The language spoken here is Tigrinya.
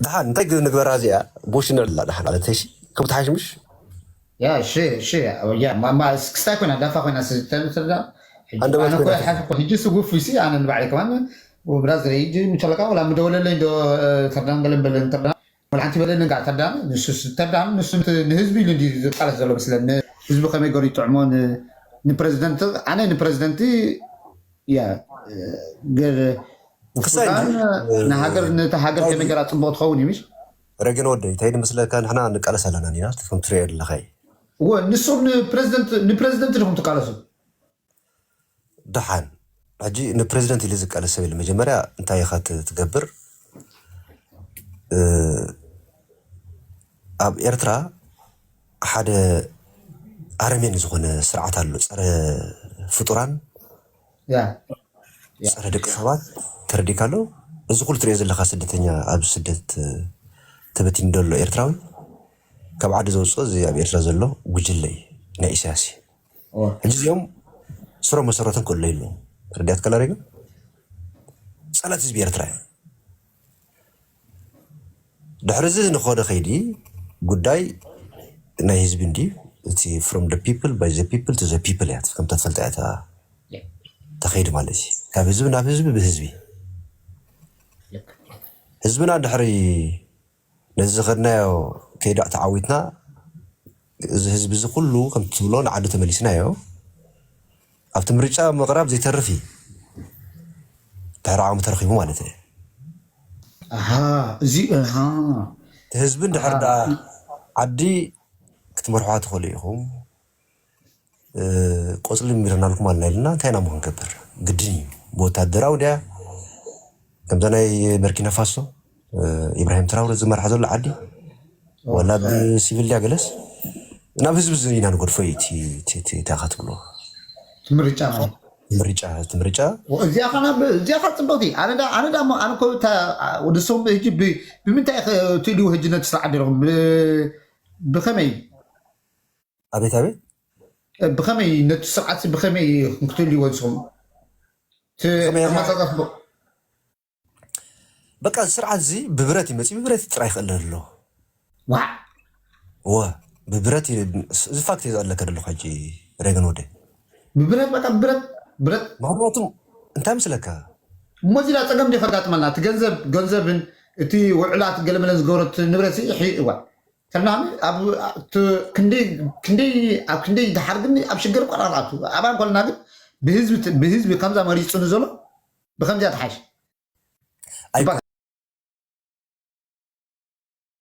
ደሓን እንታይ ግን ንግበራ እዚኣ? ቦሽነር ኣላ ደሓን ኣለተይሲ ከምኡ ተሓይሽ ምሽ? ያ ሽ ሽ ያ ማማ ስክስታይ ኮይና ዳፋ ኮይና ዝተርዳ ኣንደበት ኮይና ሕጂ ስጉፍ ሲ ኣነ ንባዕለ ከማን ብራዘር ሕጂ ምቸለካ ወላ ምደወለለይ ዶ ተርዳን ገለን በለን ተርዳ ወላ ሓንቲ በለኒ ጋር ተርዳን ንሱ ተርዳን ንሱ ንህዝቢ ኢሉ እንዲ ዝቃለስ ዘሎ መስለኒ። ህዝቢ ከመይ ገሩ ይጥዕሞ ንፕረዚደንት ኣነ ንፕረዚደንት ያ ገር ክሳይ ንሃገር ነቲ ሃገር ከመይ ገራ ፅቡቅ ትኸውን እዩ ምሽ? ረገን ወደይ እንታይ ንመስለካ ንሕና ንቃለስ ኣለና ኒና ከም ትሪኦ ኣለኻ እዩ እወ ንስኹም ንፕረዚደንት ንፕረዚደንት ዲኹም ትቃለሱ? ደሓን ሕጂ ንፕረዚደንት ኢሉ ዝቃለስ ሰብ የለ መጀመርያ እንታይ ኢኻ ት- ትገብር እ፣ ኣብ ኤርትራ ሓደ ኣረሜን ዝኾነ ስርዓት ኣሎ ጸረ ፍጡራን ያ ጸረ ደቂ ሰባት ተረዲካ ኣሎ እዚ ኩሉ ትሪኦ ዘለካ ስደተኛ ኣብ ስደት እ፣ ተበቲኑ ዘሎ ኤርትራዊ ካብ ዓዲ ዘውፅኦ እዚ ኣብ ኤርትራ ዘሎ ጉጅለ እዩ ናይ ኢሳያስ እዩ እወ ሕጂ እዚኦም ስሮ መሰረቶም ክእሎ የለዎም ርድያት ከለሪና ፀላት ህዝቢ ኤርትራ እዩ ድሕሪ እዚ ንኸደ ከይዲ ጉዳይ ናይ ህዝቢ እንዲ እቲ from the people by the people to the people እያ ከምታ ትፈልጣ እያ እታ ተኸይዲ ማለት እዩ ካብ ህዝቢ ናብ ህዝቢ ብህዝቢ ህዝብና ድሕሪ ነዚ ዝኸድናዮ ከይዳ ተዓዊትና እዚ ህዝቢ እዚ ኩሉ ከምቲ ትብሎ ንዓዱ ተመሊስናዮ ኣብቲ ምርጫ ምቕራብ ዘይተርፍ እዩ ድሕሪ ዓቕሚ ተረኺቡ ማለት እዩ ኣሃ እዚ ኣሃ እቲ ህዝቢ እንድሕር ደኣ ዓዲ ክትመርሕዋ ትኽእሉ ኢኹም እ፣ ቆፅሊ ሚርናልኩም ኣልና ኢልና እንታይ ኢና ክንገብር ግድን እዩ ብወታደራዊ ድያ ከምዛ ናይ በርኪና ፋሶ እ፣ ኢብራሂም ትራውረ ዝመርሓ ዘሎ ዓዲ ዋላ ብሲቪል ድያ ገለስ ናብ ህዝቢ እዚ ኢና ንገድፎ እዩ እቲ- እቲ- እቲ- እንታይ ኢኻ ትብሎ እቲ ምርጫ ማለት ምርጫ እቲ ምርጫ እዚኣ ኸና እዚኣ ኸ ፅብቕቲ ኣነ ዳ ኣነ ዳ እሞ ኣነ ኮ እታ ወዲ ሰው ህጂ ብ- ብምንታይ ኢኸ ትልዩ ህጂ ነቲ ስርዓት ዲኹም ብ- ብኸመይ ኣቤት ኣቤት ብኸመይ ነቲ ስርዓት ብኸመይ ኢኹም ክትልይዎ ንስኹም እቲ ብኸመይ ኢኻ? ኣመፃፃ በቃ እዚ ስርዓት እዚ ብብረት እዩ መፅእ ብብረት ጥራይ ይኽእል ኣሎ ዋዕ ወ ብብረት እዩ- እዚ ፋክት እዩ ዘቕለካ ዘለኹ ሕጂ ሬገን ወደ ብብረት በቃ ብረት ብረት ምክንያቱ እንታይ ምስለካ እሞ እዚ ዳ ፀገም ዲ ከጋጥመና እቲ ገንዘብ ገንዘብን እቲ ውዕላት ገለመለን ዝገበረት ንብረት ሲ ይሒ እዋ ተናሚ ኣብ እቲ ክንደይ ክንደይ ኣብ ክንደይ ድሓር ግን ኣብ ሽግር ቆራርኣቱ ኣብኣ እንኮልና ግን ብህዝቢ ብህዝቢ ከምዛ መሪፁ ንዘሎ ብከምዚያ ትሓሽ ኣይ